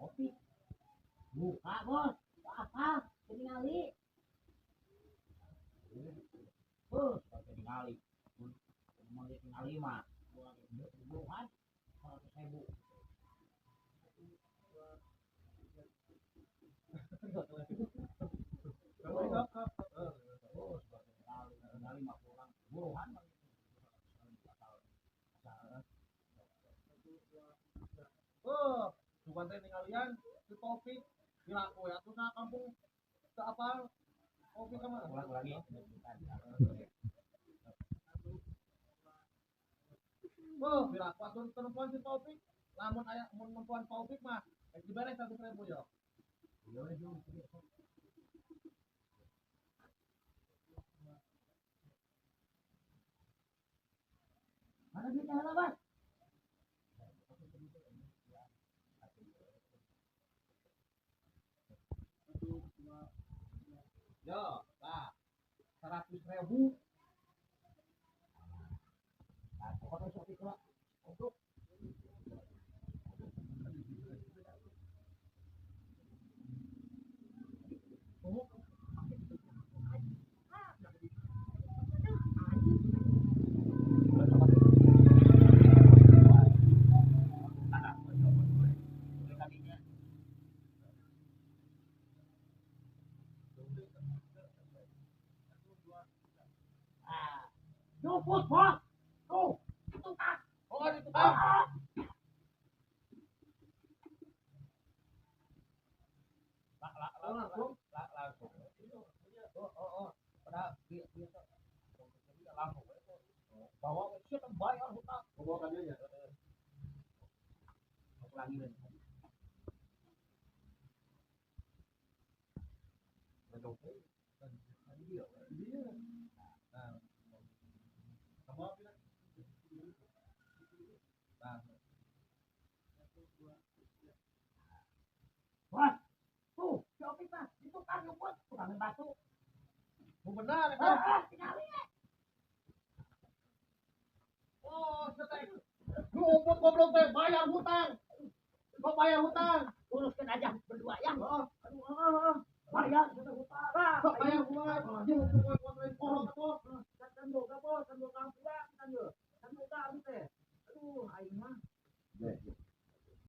Kopi. Buka, Bos. Apa? Tingali. Bos, tingali. Mun tingali mah buruhan 100.000. Bos, tingali mah kurang buruhan. Oh, bukan teh ningalian si Taufik dilaku ya tuh nah kampung ke apa Taufik sama ulang lagi. Oh, dilaku atuh perempuan si Taufik lamun aya mun nempuan Taufik mah rek dibere 100.000 yo. Mana duitnya heula, Bos? Yo, nah, 100.000. Nah, pokoknya sok itu lah. Untuk. Nyuput, Bos. Tuh, itu kan. Oh, itu kan. Langsung. Langsung. Oh. Padahal dia langsung. Bawa siapa bayar hutang. Bawa kan dia ya. Lagi lagi. Nah. Bos, tuh, si Opik mah, itu kan nyumput, tukang batu. Bu benar, ya? Ah, tinggali ya. Oh, setek. Nyumput goblok teh, bayar hutang. Kok bayar hutang? Uruskan aja berdua ya. Oh.